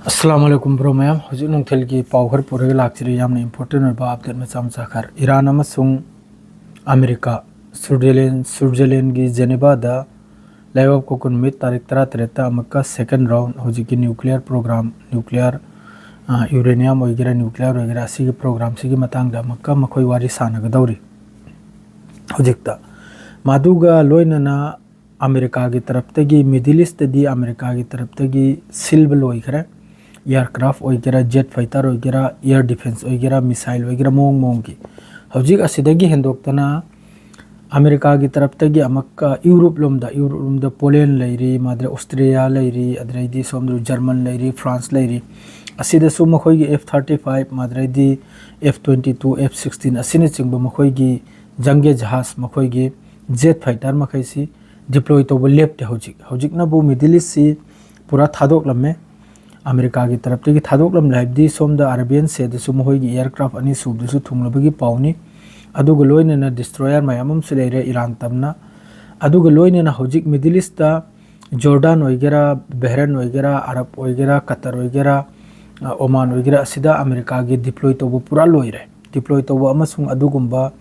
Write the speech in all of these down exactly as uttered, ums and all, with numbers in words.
ꯑꯁꯂꯥꯃꯨ ꯑꯂꯥꯏꯀꯨꯝ bro ꯃꯌꯥꯝ꯫ ꯍꯧꯖꯤꯛ ꯅꯨꯡꯊꯤꯜꯒꯤ ꯄꯥꯎ ꯈꯔ ꯄꯨꯔꯒ ꯂꯥꯛꯆꯔꯤ꯫ ꯌꯥꯝꯅ ꯏꯝꯄꯣꯔꯇꯦꯟ ꯑꯣꯏꯕ ꯑꯞꯗꯦꯠ ꯃꯆꯥ ꯃꯆꯥ ꯈꯔ꯫ ꯏꯔꯥꯟ ꯑꯃꯁꯨꯡ ꯑꯃꯦꯔꯤꯀꯥ, ꯁ꯭ꯋꯤꯖꯔꯂꯦꯟ, ꯁ꯭ꯋꯤꯖꯔꯂꯦꯟꯒꯤ ꯖꯦꯅꯤꯕꯥꯗ ꯂꯩꯕꯥꯛ ꯄꯣꯛꯄ ꯅꯨꯃꯤꯠ ꯇꯥꯔꯤꯛ ꯇꯔꯥꯇꯔꯦꯠꯇ ꯑꯃꯨꯛꯀ ꯁꯦꯀꯦꯟ ꯔꯥꯎꯟ, ꯍꯧꯖꯤꯛꯀꯤ ꯅ꯭ꯌꯨꯀ꯭ꯂꯤꯌꯔ ꯄ꯭ꯔꯣꯒ꯭ꯔꯥꯝ, ꯅ꯭ꯌꯨꯀ꯭ꯂꯤꯌꯔ, ꯑ, ꯌꯨꯔꯦꯅꯤꯌꯝ ꯑꯣꯏꯒꯦꯔꯥ, ꯅ꯭ꯌꯨꯀ꯭ꯂꯤꯌꯔ ꯑꯣꯏꯒꯦꯔꯥ, ꯑꯁꯤꯒꯤ ꯄ꯭ꯔꯣꯒ꯭ꯔꯥꯝꯁꯤꯒꯤ ꯃꯇꯥꯡꯗ ꯑꯃꯨꯛꯀ ꯃꯈꯣꯏ ꯋꯥꯔꯤ ꯁꯥꯟꯅꯒꯗꯧꯔꯤ꯫ ꯍꯧꯖꯤꯛꯇ ꯃꯗꯨꯒ ꯂꯣꯏꯅꯅ ꯑꯃꯦꯔꯤꯀꯥꯒꯤ ꯇꯔꯞꯇꯒꯤ, ꯃꯤꯗꯜ ꯏꯁꯇꯗꯤ ꯑꯃꯦꯔꯤꯀꯥꯒꯤ ꯇꯔꯞꯇꯒꯤ ꯁꯤꯜꯕ ꯂꯣꯏꯈ꯭ꯔꯦ꯫ ꯑꯦꯌꯥꯔꯀ꯭ꯔꯥꯐ ꯑꯣꯏꯒꯦꯔꯥ, ꯖꯦꯠ ꯐꯥꯏꯇꯔ ꯑꯣꯏꯒꯦꯔꯥ, ꯑꯦꯌꯥꯔ ꯗꯤꯐꯦꯟꯁ ꯑꯣꯏꯒꯦꯔꯥ, ꯃꯤꯁꯥꯏꯜ ꯑꯣꯏꯒꯦꯔꯥ, ꯃꯑꯣꯡ ꯃꯑꯣꯡꯒꯤ꯫ ꯍꯧꯖꯤꯛ ꯑꯁꯤꯗꯒꯤ ꯍꯦꯟꯗꯣꯛꯇꯅ ꯑꯃꯦꯔꯤꯀꯥꯒꯤ ꯇꯔꯞꯇꯒꯤ ꯑꯃꯨꯛꯀ ꯌꯨꯔꯣꯞ ꯂꯣꯝꯗ, ꯌꯨꯔꯣꯞ ꯂꯣꯝꯗ ꯄꯣꯂꯦꯟ ꯂꯩꯔꯤ, ꯃꯥꯗ꯭ꯔꯦ ꯑꯣꯁꯇ꯭ꯔꯤꯌꯥ ꯂꯩꯔꯤ, ꯑꯗꯩꯗꯤ ꯁꯣꯝꯗ ꯖꯔꯃꯟ ꯂꯩꯔꯤ, ꯐ꯭ꯔꯥꯟꯁ ꯂꯩꯔꯤ꯫ ꯑꯁꯤꯗꯁꯨ ꯃꯈꯣꯏꯒꯤ ꯑꯦꯐ ꯊꯥꯔꯇꯤ ꯐꯥꯏꯚ, ꯃꯥꯗ꯭ꯔꯦꯗꯤ F twenty two, F sixteen ꯑꯁꯤꯅꯆꯤꯡꯕ ꯃꯈꯣꯏꯒꯤ ꯖꯪꯒꯦ ꯖꯍꯥꯖ, ꯃꯈꯣꯏꯒꯤ ꯖꯦꯠ ꯐꯥꯏꯇꯔ ꯃꯈꯩꯁꯤ ꯗꯤꯄ꯭ꯂꯣꯏ ꯇꯧꯕ ꯂꯦꯞꯇꯦ꯫ ꯍꯧꯖꯤꯛ, ꯍꯧꯖꯤꯛꯅꯕꯨ ꯃꯤꯗꯜ ꯏꯁꯁꯤ ꯄꯨꯔꯥ ꯊꯥꯗꯣꯛꯂꯝꯃꯦ꯫ ꯑꯃꯦꯔꯤꯀꯥꯒꯤ ꯇꯔꯞꯇꯒꯤ ꯊꯥꯗꯣꯛꯂꯝꯂꯦ ꯍꯥꯏꯕꯗꯤ ꯁꯣꯝꯗ ꯑꯔꯥꯕꯤꯌꯥꯟ ꯁꯦꯗꯁꯨ ꯃꯈꯣꯏꯒꯤ ꯑꯦꯌꯥꯔꯀ꯭ꯔꯥꯐ ꯑꯅꯤ ꯁꯨꯕꯗꯁꯨ ꯊꯨꯡꯂꯕꯒꯤ ꯄꯥꯎꯅꯤ꯫ ꯑꯗꯨꯒ ꯂꯣꯏꯅꯅ ꯗꯤꯁꯇ꯭ꯔꯣꯌꯔ ꯃꯌꯥꯝ ꯑꯃꯁꯨ ꯂꯩꯔꯦ ꯏꯔꯥꯟ ꯇꯝꯅ꯫ ꯑꯗꯨꯒ ꯂꯣꯏꯅꯅ ꯍꯧꯖꯤꯛ ꯃꯤꯗꯜ ꯏꯁꯇ ꯖꯣꯔꯗꯥꯟ ꯑꯣꯏꯒꯦꯔꯥ, ꯕꯦꯍꯔꯦꯟ ꯑꯣꯏꯒꯦꯔꯥ, ꯑꯔꯕ ꯑꯣꯏꯒꯦꯔꯥ, ꯀꯇꯔ ꯑꯣꯏꯒꯦꯔꯥ, ꯑ, ꯑꯣꯃꯥꯟ ꯑꯣꯏꯒꯦꯔꯥ, ꯑꯁꯤꯗ ꯑꯃꯦꯔꯤꯀꯥꯒꯤ ꯗꯤꯄ꯭ꯂꯣꯏ ꯇꯧꯕ ꯄꯨꯔꯥ ꯂꯣꯏꯔꯦ꯫ ꯗꯤꯄ꯭ꯂꯣꯏ ꯇꯧꯕ ꯑꯃꯁꯨꯡ ꯑꯗꯨꯒꯨꯝꯕ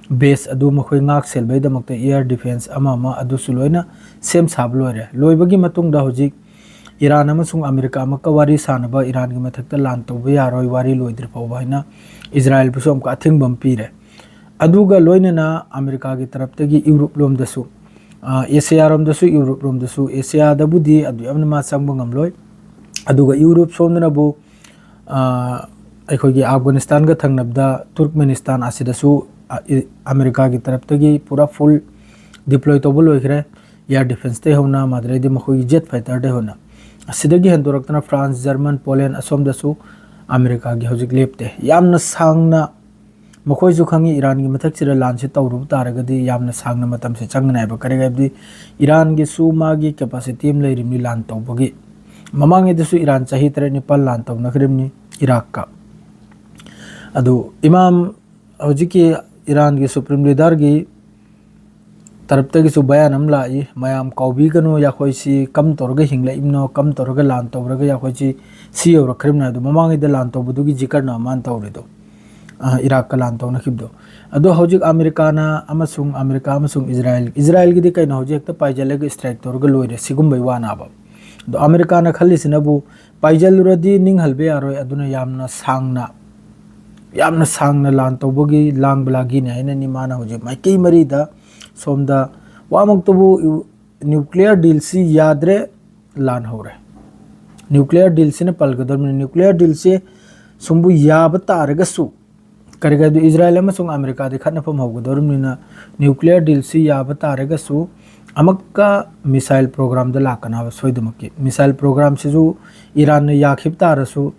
ꯕꯦꯁ ꯑꯗꯨ ꯃꯈꯣꯏ ꯉꯥꯛ ꯁꯦꯜꯕꯒꯤꯗꯃꯛꯇ ꯑꯦꯌꯥꯔ ꯗꯤꯐꯦꯟꯁ ꯑꯃ ꯑꯃ ꯑꯗꯨꯁꯨ ꯂꯣꯏꯅ ꯁꯦꯝ ꯁꯥꯕ ꯂꯣꯏꯔꯦ꯫ ꯂꯣꯏꯕꯒꯤ ꯃꯇꯨꯡꯗ ꯍꯧꯖꯤꯛ ꯏꯔꯥꯟ ꯑꯃꯁꯨꯡ ꯑꯃꯦꯔꯤꯀꯥ ꯑꯃꯨꯛꯀ ꯋꯥꯔꯤ ꯁꯥꯅꯕ, ꯏꯔꯥꯟꯒꯤ ꯃꯊꯛꯇ ꯂꯥꯟ ꯇꯧꯕ ꯌꯥꯔꯣꯏ, ꯋꯥꯔꯤ ꯂꯣꯏꯗ꯭ꯔꯤ ꯐꯥꯎꯕ ꯍꯥꯏꯅ ꯏꯖꯔꯥꯌꯦꯜꯕꯨꯁꯨ ꯑꯃꯨꯛꯀ ꯑꯊꯤꯡꯕ ꯑꯃ ꯄꯤꯔꯦ꯫ ꯑꯗꯨꯒ ꯂꯣꯏꯅꯅ ꯑꯃꯦꯔꯤꯀꯥꯒꯤ ꯇꯔꯞꯇꯒꯤ ꯌꯨꯔꯣꯞ ꯂꯣꯝꯗꯁꯨ, ꯑ, ꯑꯦꯁꯤꯌꯥꯔꯣꯝꯗꯁꯨ, ꯌꯨꯔꯣꯞ ꯂꯣꯝꯗꯁꯨ, ꯑꯦꯁꯤꯌꯥꯗꯕꯨꯗꯤ ꯑꯗꯨ ꯌꯥꯝꯅ ꯃꯥ ꯆꯪꯕ ꯉꯝꯂꯣꯏ꯫ ꯑꯗꯨꯒ ꯌꯨꯔꯣꯞ ꯁꯣꯝꯗꯅꯕꯨ, ꯑ, ꯑꯩꯈꯣꯏꯒꯤ ꯑꯐꯒꯥꯅꯤꯁꯇꯥꯟꯒ ꯊꯪꯅꯕꯗ ꯇꯨꯔꯛꯃꯦꯅꯤꯁꯇꯥꯟ ꯑꯁꯤꯗꯁꯨ, ꯑ, ꯏ-, ꯑꯃꯦꯔꯤꯀꯥꯒꯤ ꯇꯔꯞꯇꯒꯤ ꯄꯨꯔꯥ ꯐꯨꯜ ꯗꯤꯄ꯭ꯂꯣꯏ ꯇꯧꯕ ꯂꯣꯏꯈ꯭ꯔꯦ꯫ ꯑꯦꯌꯥꯔ ꯗꯤꯐꯦꯟꯁꯇꯩ ꯍꯧꯅ, ꯃꯗꯨꯗꯩꯗꯤ ꯃꯈꯣꯏꯒꯤ ꯖꯦꯠ ꯐꯥꯏꯇꯔꯗꯩ ꯍꯧꯅ꯫ ꯑꯁꯤꯗꯒꯤ ꯍꯦꯟꯗꯣꯔꯛꯇꯅ ꯐ꯭ꯔꯥꯟꯁ, ꯖꯔꯃꯟ, ꯄꯣꯂꯦꯟ ꯑꯁꯣꯝꯗꯁꯨ ꯑꯃꯦꯔꯤꯀꯥꯒꯤ ꯍꯧꯖꯤꯛ ꯂꯦꯞꯇꯦ꯫ ꯌꯥꯝꯅ ꯁꯥꯡꯅ ꯃꯈꯣꯏꯁꯨ ꯈꯪꯉꯤ ꯏꯔꯥꯟꯒꯤ ꯃꯊꯛꯁꯤꯗ ꯂꯥꯟꯁꯤ ꯇꯧꯔꯨꯕ ꯇꯥꯔꯒꯗꯤ ꯌꯥꯝꯅ ꯁꯥꯡꯅ ꯃꯇꯝꯁꯤ ꯆꯪꯒꯅꯤ ꯍꯥꯏꯕ꯫ ꯀꯔꯤꯒꯤ ꯍꯥꯏꯕꯗꯤ ꯏꯔꯥꯟꯒꯤꯁꯨ ꯃꯥꯒꯤ ꯀꯦꯄꯥꯁꯤꯇꯤ ꯑꯃ ꯂꯩꯔꯤꯕꯅꯤ ꯂꯥꯟ ꯇꯧꯕꯒꯤ꯫ ꯃꯃꯥꯡꯉꯩꯗꯁꯨ ꯏꯔꯥꯟ ꯆꯍꯤ ꯇꯔꯦꯠ ꯅꯤꯄꯥꯜ ꯂꯥꯟ ꯇꯧꯅꯈ꯭ꯔꯤꯕꯅꯤ ꯏꯔꯥꯛꯀ꯫ ꯑꯗꯨ ꯏꯃꯥꯝ, ꯍꯧꯖꯤꯛꯀꯤ ꯏꯔꯥꯟꯒꯤ ꯁꯨꯄ꯭ꯔꯤꯝ ꯂꯤꯗꯔꯒꯤ ꯇꯔꯞꯇꯒꯤꯁꯨ ꯕꯌꯥꯟ ꯑꯃ ꯂꯥꯛꯏ, "ꯃꯌꯥꯝ ꯀꯥꯎꯕꯤꯒꯅꯨ, ꯑꯩꯈꯣꯏꯁꯤ ꯀꯝ ꯇꯧꯔꯒ ꯍꯤꯡꯂꯛꯏꯕꯅꯣ, ꯀꯝ ꯇꯧꯔꯒ ꯂꯥꯟ ꯇꯧꯔꯒ ꯑꯩꯈꯣꯏꯁꯤ ꯁꯤ ꯌꯧꯔꯛꯈ꯭ꯔꯤꯕꯅꯣ" ꯍꯥꯏꯗꯣ꯫ ꯃꯃꯥꯡꯉꯩꯗ ꯂꯥꯟ ꯇꯧꯕꯗꯨꯒꯤ ꯖꯤꯀꯔꯅ ꯃꯥꯅ ꯇꯧꯔꯤꯗꯣ, ꯑ, ꯏꯔꯥꯛꯀ ꯂꯥꯟ ꯇꯧꯅꯈꯤꯕꯗꯣ꯫ ꯑꯗꯣ ꯍꯧꯖꯤꯛ ꯑꯃꯦꯔꯤꯀꯥꯅ ꯑꯃꯁꯨꯡ, ꯑꯃꯦꯔꯤꯀꯥ ꯑꯃꯁꯨꯡ ꯏꯖꯔꯥꯌꯦꯜ, ꯏꯖꯔꯥꯌꯦꯜꯒꯤꯗꯤ ꯀꯩꯅꯣ, ꯍꯧꯖꯤꯛ ꯍꯦꯛꯇ ꯄꯥꯏꯁꯤꯜꯂꯒ ꯁ꯭ꯇ꯭ꯔꯥꯏꯛ ꯇꯧꯔꯒ ꯂꯣꯏꯔꯦ, ꯁꯤꯒꯨꯝꯕꯩ ꯋꯥꯅꯦꯕ꯫ ꯑꯗꯣ ꯑꯃꯦꯔꯤꯀꯥꯅ ꯈꯜꯂꯤꯁꯤꯅꯕꯨ, ꯄꯥꯏꯁꯤꯜꯂꯨꯔꯗꯤ ꯅꯤꯡꯍꯜꯕ ꯌꯥꯔꯣꯏ, ꯑꯗꯨꯅ ꯌꯥꯝꯅ ꯁꯥꯡꯅ, ꯌꯥꯝꯅ ꯁꯥꯡꯅ ꯂꯥꯟ ꯇꯧꯕꯒꯤ ꯂꯥꯡꯕ ꯂꯥꯒꯤꯅꯤ ꯍꯥꯏꯅꯅꯤ ꯃꯥꯅ ꯍꯧꯖꯤꯛ ꯃꯥꯏꯀꯩ ꯃꯔꯤꯗ꯫ ꯁꯣꯝꯗ ꯋꯥꯃꯛꯇꯕꯨ ꯏꯎ-, ꯅ꯭ꯌꯨꯀ꯭ꯂꯤꯌꯔ ꯗꯤꯜꯁꯤ ꯌꯥꯗ꯭ꯔꯦ, ꯂꯥꯟ ꯍꯧꯔꯦ꯫ ꯅ꯭ꯌꯨꯀ꯭ꯂꯤꯌꯔ ꯗꯤꯜꯁꯤꯅ ꯄꯜꯒꯗꯕꯅꯤ꯫ ꯅ꯭ꯌꯨꯀ꯭ꯂꯤꯌꯔ ꯗꯤꯜꯁꯤ ꯁꯨꯝꯕꯨ ꯌꯥꯕ ꯇꯥꯔꯒꯁꯨ, ꯀꯔꯤꯒꯤꯅꯣ ꯍꯥꯏꯕꯗ ꯏꯖꯔꯥꯌꯦꯜ ꯑꯃꯁꯨꯡ ꯑꯃꯦꯔꯤꯀꯥꯗꯤ ꯈꯠꯅꯐꯝ ꯍꯧꯒꯗꯧꯔꯤꯕꯅꯤꯅ, ꯅ꯭ꯌꯨꯀ꯭ꯂꯤꯌꯔ ꯗꯤꯜꯁꯤ ꯌꯥꯕ ꯇꯥꯔꯒꯁꯨ ꯑꯃꯨꯛꯀ ꯃꯤꯁꯥꯏꯜ ꯄ꯭ꯔꯣꯒ꯭ꯔꯥꯝꯗ ꯂꯥꯛꯀꯅꯕ ꯁꯣꯏꯗꯃꯛꯀꯤ꯫ ꯃꯤꯁꯥꯏꯜ ꯄ꯭ꯔꯣꯒ꯭ꯔꯥꯝꯁꯤꯁꯨ ꯏꯔꯥꯟꯅ ꯌꯥꯈꯤꯕ ꯇꯥꯔꯁꯨ,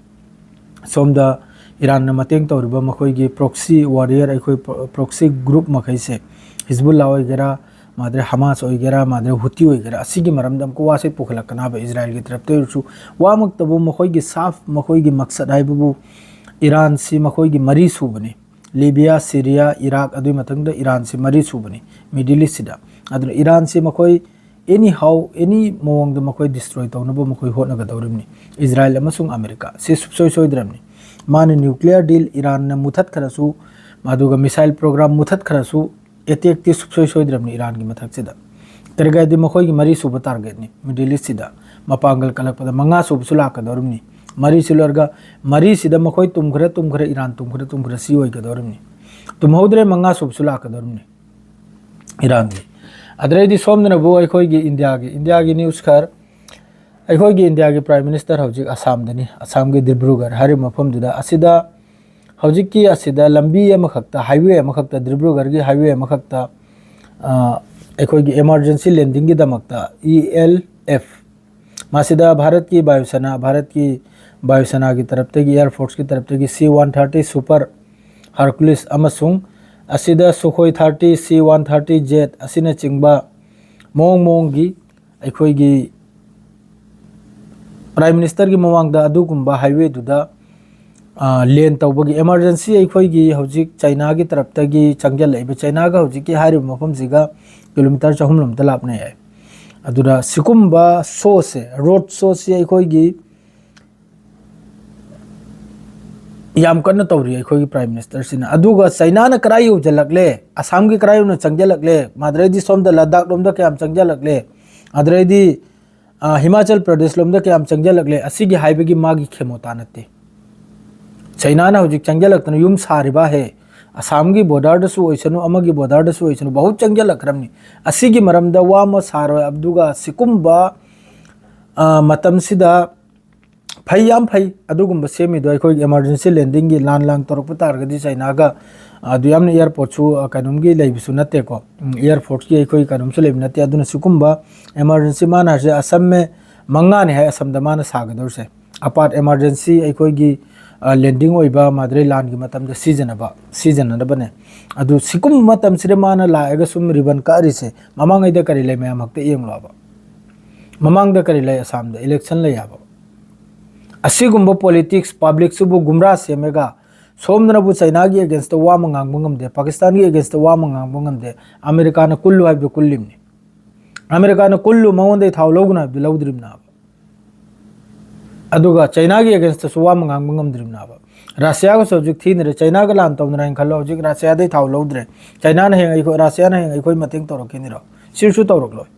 ꯁꯣꯝꯗ ꯏꯔꯥꯟꯅ ꯃꯇꯦꯡ ꯇꯧꯔꯤꯕ ꯃꯈꯣꯏꯒꯤ proxy warrior, ꯑꯩꯈꯣꯏ proxy group ꯃꯈꯩꯁꯦ, ꯍꯤꯖꯕꯨꯜꯂꯥ ꯑꯣꯏꯒꯦꯔꯥ, ꯃꯥꯗ꯭ꯔꯦ ꯍꯃꯥꯁ ꯑꯣꯏꯒꯦꯔꯥ, ꯃꯥꯗ꯭ꯔꯦ ꯍꯨꯇꯤ ꯑꯣꯏꯒꯦꯔꯥ, ꯑꯁꯤꯒꯤ ꯃꯔꯝꯗ ꯑꯃꯨꯛꯀ ꯋꯥꯁꯦ ꯄꯨꯈꯠꯂꯛꯀꯅꯕ ꯏꯖꯔꯥꯌꯦꯜꯒꯤ ꯇꯔꯞꯇ ꯑꯣꯏꯔꯁꯨ꯫ ꯋꯥꯃꯛꯇꯕꯨ ꯃꯈꯣꯏꯒꯤ ꯁꯥꯐ, ꯃꯈꯣꯏꯒꯤ ꯃꯛꯁꯠ ꯍꯥꯏꯕꯕꯨ ꯏꯔꯥꯟꯁꯤ ꯃꯈꯣꯏꯒꯤ ꯃꯔꯤ ꯁꯨꯕꯅꯤ꯫ ꯂꯤꯕꯤꯌꯥ, ꯁꯤꯔꯤꯌꯥ, ꯏꯔꯥꯛ, ꯑꯗꯨꯒꯤ ꯃꯊꯪꯗ ꯏꯔꯥꯟꯁꯤ ꯃꯔꯤ ꯁꯨꯕꯅꯤ Middle East ꯁꯤꯗ꯫ ꯑꯗꯨꯅ ꯏꯔꯥꯟꯁꯤ ꯃꯈꯣꯏ anyhow, any ꯃꯑꯣꯡꯗ ꯃꯈꯣꯏ destroy ꯇꯧꯅꯕ ꯃꯈꯣꯏ ꯍꯣꯠꯅꯒꯗꯧꯔꯤꯕꯅꯤ꯫ ꯏꯖꯔꯥꯌꯦꯜ ꯑꯃꯁꯨꯡ ꯑꯃꯦꯔꯤꯀꯥ ꯁꯤ ꯁꯨꯡꯁꯣꯏ ꯁꯣꯏꯗ꯭ꯔꯕꯅꯤ꯫ ꯃꯥꯅ nuclear deal ꯏꯔꯥꯟꯅ ꯃꯨꯊꯠꯈ꯭ꯔꯁꯨ, ꯑꯗꯨꯒ missile program ꯃꯨꯊꯠꯈ꯭ꯔꯁꯨ, attack ꯇꯤ ꯁꯨꯡꯁꯣꯏ ꯁꯣꯏꯗ꯭ꯔꯕꯅꯤ ꯏꯔꯥꯟꯒꯤ ꯃꯊꯛꯁꯤꯗ꯫ ꯀꯔꯤꯒꯤꯅꯣ ꯍꯥꯏꯗꯤ ꯃꯈꯣꯏꯒꯤ ꯃꯔꯤ ꯁꯨꯕ target ꯅꯤ Middle East ꯁꯤꯗ꯫ ꯃꯄꯥꯡꯒꯜ ꯀꯜꯂꯛꯄꯗ ꯃꯉꯥ ꯁꯨꯕꯁꯨ ꯂꯥꯛꯀꯗꯧꯔꯤꯕꯅꯤ꯫ ꯃꯔꯤꯁꯤ ꯂꯣꯏꯔꯒ, ꯃꯔꯤꯁꯤꯗ ꯃꯈꯣꯏ ꯇꯨꯝꯈ꯭ꯔꯦ, ꯇꯨꯝꯈ꯭ꯔꯦ, ꯏꯔꯥꯟ ꯇꯨꯝꯈ꯭ꯔꯦ, ꯇꯨꯝꯈ꯭ꯔꯦ, ꯁꯤ ꯑꯣꯏꯒꯗꯧꯔꯤꯕꯅꯤ꯫ ꯇꯨꯝꯍꯧꯗ꯭ꯔꯦ, ꯃꯉꯥ ꯁꯨꯕꯁꯨ ꯂꯥꯛꯀꯗꯧꯔꯤꯕꯅꯤ ꯏꯔꯥꯟꯒꯤ꯫ ꯑꯗꯨꯗꯩꯗꯤ ꯁꯣꯝꯗꯅꯕꯨ ꯑꯩꯈꯣꯏꯒꯤ ꯏꯟꯗꯤꯌꯥꯒꯤ, ꯏꯟꯗꯤꯌꯥꯒꯤ news ꯈꯔ, ꯑꯩꯈꯣꯏꯒꯤ ꯏꯟꯗꯤꯌꯥꯒꯤ Prime Minister ꯍꯧꯖꯤꯛ ꯑꯁꯥꯝꯗꯅꯤ, ꯑꯁꯥꯝꯒꯤ ꯗꯤꯕ꯭ꯔꯨꯒꯔ ꯍꯥꯏꯔꯤꯕ ꯃꯐꯝꯗꯨꯗ꯫ ꯑꯁꯤꯗ ꯍꯧꯖꯤꯛꯀꯤ ꯑꯁꯤꯗ ꯂꯝꯕꯤ ꯑꯃꯈꯛꯇ, highway ꯑꯃꯈꯛꯇ, ꯗꯤꯕ꯭ꯔꯨꯒꯔꯒꯤ highway ꯑꯃꯈꯛꯇ, ꯑ, ꯑꯩꯈꯣꯏꯒꯤ emergency landing ꯒꯤꯗꯃꯛꯇ E L F, ꯃꯁꯤꯗ ꯚꯥꯔꯠꯀꯤ ꯕꯥꯌꯨꯁꯦꯅꯥ, ꯚꯥꯔꯠꯀꯤ ꯕꯥꯌꯨꯁꯦꯅꯥꯒꯤ ꯇꯔꯞꯇꯒꯤ, Air Force ꯀꯤ ꯇꯔꯞꯇꯒꯤ C one thirty Super Hercules ꯑꯃꯁꯨꯡ ꯑꯁꯤꯗ Sukhoi thirty, C one thirty jet ꯑꯁꯤꯅꯆꯤꯡꯕ ꯃꯑꯣꯡ ꯃꯑꯣꯡꯒꯤ ꯑꯩꯈꯣꯏꯒꯤ Prime Minister ꯒꯤ ꯃꯃꯥꯡꯗ ꯑꯗꯨꯒꯨꯝꯕ highway ꯗꯨꯗ, ꯑ, land ꯇꯧꯕꯒꯤ emergency, ꯑꯩꯈꯣꯏꯒꯤ ꯍꯧꯖꯤꯛ ꯆꯩꯅꯥꯒꯤ ꯇꯔꯞꯇꯒꯤ ꯆꯪꯁꯤꯜꯂꯛꯏꯕ, ꯆꯩꯅꯥꯒ ꯍꯧꯖꯤꯛꯀꯤ ꯍꯥꯏꯔꯤꯕ ꯃꯐꯝꯁꯤꯒ ꯀꯤꯂꯣꯃꯤꯇꯔ ꯆꯍꯨꯝ ꯂꯣꯝꯗ ꯂꯥꯞꯅꯩ ꯍꯥꯏ꯫ ꯑꯗꯨꯅ ꯁꯤꯒꯨꯝꯕ ꯁꯣꯁꯦ, ꯔꯣꯗ ꯁꯣꯁꯦ ꯑꯩꯈꯣꯏꯒꯤ ꯌꯥꯝ ꯀꯟꯅ ꯇꯧꯔꯤ ꯑꯩꯈꯣꯏꯒꯤ ꯄ꯭ꯔꯥꯏꯝ ꯃꯤꯅꯤꯁꯇꯔꯁꯤꯅ꯫ ꯑꯗꯨꯒ ꯆꯩꯅꯥꯅ ꯀꯗꯥꯏ ꯌꯧꯁꯤꯜꯂꯛꯂꯦ, ꯑꯁꯥꯝꯒꯤ ꯀꯗꯥꯏ ꯌꯧꯅ ꯆꯪꯁꯤꯜꯂꯛꯂꯦ, ꯑꯗꯨꯗꯩꯗꯤ ꯁꯣꯝꯗ ꯂꯗꯥꯛ ꯂꯣꯝꯗ ꯀꯌꯥꯝ ꯆꯪꯁꯤꯜꯂꯛꯂꯦ, ꯑꯗꯨꯗꯩꯗꯤ, ꯑ, ꯍꯤꯃꯥꯆꯜ ꯄ꯭ꯔꯗꯦꯁ ꯂꯣꯝꯗ ꯀꯌꯥꯝ ꯆꯪꯁꯤꯜꯂꯛꯂꯦ, ꯑꯁꯤꯒꯤ ꯍꯥꯏꯕꯒꯤ ꯃꯥꯒꯤ ꯈꯦꯃꯣꯇꯥ ꯅꯠꯇꯦ꯫ ꯆꯩꯅꯥꯅ ꯍꯧꯖꯤꯛ ꯆꯪꯁꯤꯜꯂꯛꯇꯅ ꯌꯨꯝ ꯁꯥꯔꯤꯕ ꯍꯦ, ꯑꯁꯥꯝꯒꯤ ꯕꯣꯔꯗꯔꯗꯁꯨ ꯑꯣꯏꯁꯅꯨ, ꯑꯃꯒꯤ ꯕꯣꯔꯗꯔꯗꯁꯨ ꯑꯣꯏꯁꯅꯨ, ꯕꯍꯨꯠ ꯆꯪꯁꯤꯜꯂꯛꯈ꯭ꯔꯕꯅꯤ꯫ ꯑꯁꯤꯒꯤ ꯃꯔꯝꯗ ꯋꯥ ꯑꯃ ꯁꯥꯔꯣꯏ꯫ ꯑꯗꯨꯒ ꯁꯤꯒꯨꯝꯕ, ꯑ, ꯃꯇꯝꯁꯤꯗ ꯐꯩ, ꯌꯥꯝ ꯐꯩ꯫ ꯑꯗꯨꯒꯨꯝꯕ ꯁꯦꯝꯃꯤꯗꯣ ꯑꯩꯈꯣꯏꯒꯤ emergency landingꯒꯤ ꯂꯥꯟ ꯂꯥꯡ ꯇꯧꯔꯛꯄ ꯇꯥꯔꯒꯗꯤ ꯆꯩꯅꯥꯒ, ꯑꯗꯨ ꯌꯥꯝꯅ airportꯁꯨ, ꯑ, ꯀꯩꯅꯣꯝꯒꯤ ꯂꯩꯕꯁꯨ ꯅꯠꯇꯦꯀꯣ꯫ ꯎꯝ, air forceꯀꯤ ꯑꯩꯈꯣꯏ ꯀꯩꯅꯣꯝꯁꯨ ꯂꯩꯕ ꯅꯠꯇꯦ꯫ ꯑꯗꯨꯅ ꯁꯤꯒꯨꯝꯕ emergency ꯃꯥꯅ ꯍꯥꯏꯁꯦ ꯑꯁꯝꯃꯦ ꯃꯉꯥꯅꯤ ꯍꯥꯏ ꯑꯁꯝꯗ ꯃꯥꯅ ꯁꯥꯒꯗꯧꯔꯤꯁꯦ꯫ ꯑꯄꯥꯠ emergency ꯑꯩꯈꯣꯏꯒꯤ, ꯑ, landing ꯑꯣꯏꯕ ꯃꯥꯗ꯭ꯔꯩ ꯂꯥꯟꯒꯤ ꯃꯇꯝꯗ ꯁꯤꯖꯤꯟꯅꯕ, ꯁꯤꯖꯤꯟꯅꯅꯕꯅꯦ꯫ ꯑꯗꯨ ꯁꯤꯒꯨꯝꯕ ꯃꯇꯝꯁꯤꯗ ꯃꯥꯅ ꯂꯥꯛꯑꯒ ꯁꯨꯝ ribbon ꯀꯛꯑꯔꯤꯁꯦ, ꯃꯃꯥꯡꯉꯩꯗ ꯀꯔꯤ ꯂꯩ ꯃꯌꯥꯝ ꯍꯛꯇ ꯌꯦꯡꯂꯣꯕ꯫ ꯃꯃꯥꯡꯗ ꯀꯔꯤ ꯂꯩ? ꯑꯁꯥꯝꯗ election ꯂꯩ ꯍꯥꯏꯕ꯫ ꯑꯁꯤꯒꯨꯝꯕ politics, publicꯁꯤꯕꯨ ꯒꯨꯝꯔꯥ ꯁꯦꯝꯃꯒ, ꯁꯣꯝꯗꯅꯕꯨ ꯆꯩꯅꯥꯒꯤ againstꯇ ꯋꯥ ꯑꯃ ꯉꯥꯡꯕ ꯉꯝꯗꯦ, ꯄꯥꯀꯤꯁꯇꯥꯟꯒꯤ againstꯇ ꯋꯥ ꯑꯃ ꯉꯥꯡꯕ ꯉꯝꯗꯦ, ꯑꯃꯦꯔꯤꯀꯥꯅ ꯀꯨꯜꯂꯨ ꯍꯥꯏꯕꯗꯨ ꯀꯨꯜꯂꯤꯕꯅꯤ꯫ ꯑꯃꯦꯔꯤꯀꯥꯅ ꯀꯨꯜꯂꯨ, ꯃꯉꯣꯟꯗꯒꯤ ꯊꯥꯎ ꯂꯧꯒꯅꯨ ꯍꯥꯏꯕꯗꯨ ꯂꯧꯗ꯭ꯔꯤꯕꯅꯦꯕ꯫ ꯑꯗꯨꯒ ꯆꯩꯅꯥꯒꯤ againstꯇꯁꯨ ꯋꯥ ꯑꯃ ꯉꯥꯡꯕ ꯉꯝꯗ꯭ꯔꯤꯕꯅꯦꯕ꯫ ꯔꯁꯤꯌꯥꯒꯁꯨ ꯍꯧꯖꯤꯛ ꯊꯤꯅꯔꯦ꯫ ꯆꯩꯅꯥꯒ ꯂꯥꯟ ꯇꯧꯅꯔꯦꯅ ꯈꯜꯂꯣ, ꯍꯧꯖꯤꯛ ꯔꯁꯤꯌꯥꯗꯩ ꯊꯥꯎ ꯂꯧꯗ꯭ꯔꯦ꯫ ꯆꯩꯅꯥꯅ ꯍꯌꯦꯡ ꯑꯩꯈꯣꯏ, ꯔꯁꯤꯌꯥꯅ ꯍꯌꯦꯡ ꯑꯩꯈꯣꯏ ꯃꯇꯦꯡ ꯇꯧꯔꯛꯈꯤꯅꯤꯔꯣ? ꯁꯤꯁꯨ ꯇꯧꯔꯛꯂꯣꯏ꯫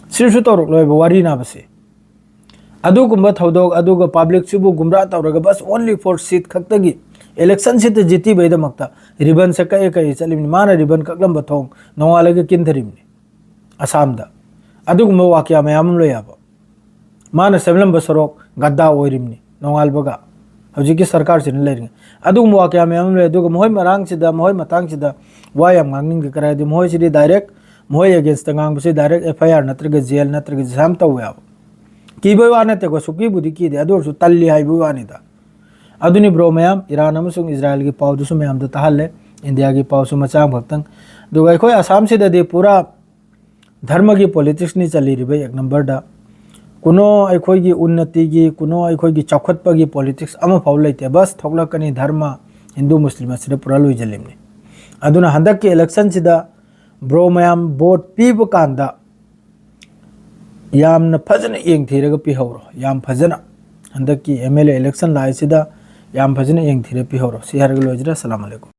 ꯁꯤꯁꯨ ꯇꯧꯔꯛꯂꯣꯏꯕ ꯋꯥꯔꯤꯅꯦꯕꯁꯦ꯫ ꯑꯗꯨꯒꯨꯝꯕ ꯊꯧꯗꯣꯛ, ꯑꯗꯨꯒ publicꯁꯤꯕꯨ ꯒꯨꯝꯔꯥ ꯇꯧꯔꯒ, ꯕꯁ, only for seat ꯈꯛꯇꯒꯤ, election seatꯇ ꯖꯤꯠꯇꯤꯕꯩꯗꯃꯛꯇ ribbonꯁꯦ ꯀꯛꯑꯦ ꯀꯛꯑꯦ ꯆꯠꯂꯤꯕꯅꯤ꯫ ꯃꯥꯅ ribbon ꯀꯛꯂꯝꯕ ꯊꯣꯡ ꯅꯣꯡꯉꯥꯜꯂꯒ ꯀꯤꯟꯊꯔꯤꯕꯅꯤ ꯑꯁꯥꯝꯗ꯫ ꯑꯗꯨꯒꯨꯝꯕ ꯋꯥꯀ꯭ꯌꯥ ꯃꯌꯥꯝ ꯑꯃ ꯂꯩ ꯍꯥꯏꯕ꯫ ꯃꯥꯅ ꯁꯦꯝꯂꯝꯕ ꯁꯣꯔꯣꯛ ꯒꯗꯥ ꯑꯣꯏꯔꯤꯕꯅꯤ ꯅꯣꯡꯉꯥꯜꯕꯒ, ꯍꯧꯖꯤꯛꯀꯤ ꯁꯔꯀꯥꯔꯁꯤꯅ ꯂꯩꯔꯤꯉꯩ꯫ ꯑꯗꯨꯒꯨꯝꯕ ꯋꯥꯀ꯭ꯌꯥ ꯃꯌꯥꯝ ꯑꯃ ꯂꯩ꯫ ꯑꯗꯨꯒ ꯃꯈꯣꯏ ꯃꯔꯥꯡꯁꯤꯗ, ꯃꯈꯣꯏ ꯃꯇꯥꯡꯁꯤꯗ ꯋꯥ ꯌꯥꯝ ꯉꯥꯡꯅꯤꯡꯗꯦ꯫ ꯀꯔꯤ ꯍꯥꯏꯗꯤ, ꯃꯈꯣꯏꯁꯤꯗꯤ direct, ꯃꯈꯣꯏ againstꯇ ꯉꯥꯡꯕꯁꯤ direct FIR ꯅꯠꯇ꯭ꯔꯒ jail ꯅꯠꯇ꯭ꯔꯒ jail ꯌꯥꯝ ꯇꯧꯋꯦ ꯍꯥꯏꯕ꯫ ꯀꯤꯕꯩ ꯋꯥ ꯅꯠꯇꯦꯀꯣ, ꯁꯨꯀꯤꯕꯨꯗꯤ ꯀꯤꯗꯦ, ꯑꯗꯨ ꯑꯣꯏꯔꯁꯨ ꯇꯜꯂꯤ ꯍꯥꯏꯕꯒꯤ ꯋꯥꯅꯤꯗ꯫ ꯑꯗꯨꯅꯤ bro ꯃꯌꯥꯝ, ꯏꯔꯥꯟ ꯑꯃꯁꯨꯡ ꯏꯖꯔꯥꯏꯜꯒꯤ ꯄꯥꯎꯗꯨꯁꯨ ꯃꯌꯥꯝꯗ ꯇꯥꯍꯜꯂꯦ, ꯏꯟꯗꯤꯌꯥꯒꯤ ꯄꯥꯎꯁꯨ ꯃꯆꯥ ꯑꯃꯈꯛꯇꯪ꯫ ꯑꯗꯨꯒ ꯑꯩꯈꯣꯏ ꯑꯁꯥꯝꯁꯤꯗꯗꯤ ꯄꯨꯔꯥ ꯙꯔꯃꯒꯤ politicsꯅꯤ ꯆꯜꯂꯤꯔꯤꯕ ꯑꯦꯛ ꯅꯝꯕꯔꯗ꯫ ꯀꯨꯅꯣ ꯑꯩꯈꯣꯏꯒꯤ ꯎꯟꯅꯇꯤꯒꯤ, ꯀꯨꯅꯣ ꯑꯩꯈꯣꯏꯒꯤ ꯆꯥꯎꯈꯠꯄꯒꯤ politics ꯑꯃꯐꯥꯎ ꯂꯩꯇꯦ꯫ ꯕꯁ ꯊꯣꯛꯂꯛꯀꯅꯤ, ꯙꯔꯃ, ꯍꯤꯟꯗꯨ ꯃꯨꯁꯂꯤꯝ ꯑꯁꯤꯗ ꯄꯨꯔꯥ ꯂꯣꯏꯁꯤꯜꯂꯤꯕꯅꯤ꯫ ꯑꯗꯨꯅ ꯍꯟꯗꯛꯀꯤ electionꯁꯤꯗ ꯕ꯭ꯔꯣ ꯃꯌꯥꯝ, ꯚꯣꯠ ꯄꯤꯕ ꯀꯥꯟꯗ ꯌꯥꯝꯅ ꯐꯖꯅ ꯌꯦꯡꯊꯤꯔꯒ ꯄꯤꯍꯧꯔꯣ, ꯌꯥꯝ ꯐꯖꯅ꯫ ꯍꯟꯗꯛꯀꯤ ꯑꯦꯝ ꯑꯦꯜ ꯑꯦ ꯏꯂꯦꯛꯁꯟ ꯂꯥꯛꯏꯁꯤꯗ ꯌꯥꯝ ꯐꯖꯅ ꯌꯦꯡꯊꯤꯔꯒ ꯄꯤꯍꯧꯔꯣ꯫ ꯁꯤ ꯍꯥꯏꯔꯒ ꯂꯣꯏꯖꯔꯦ꯫ ꯑꯁꯂꯥꯝ ꯑꯂꯩꯀꯨꯝ꯫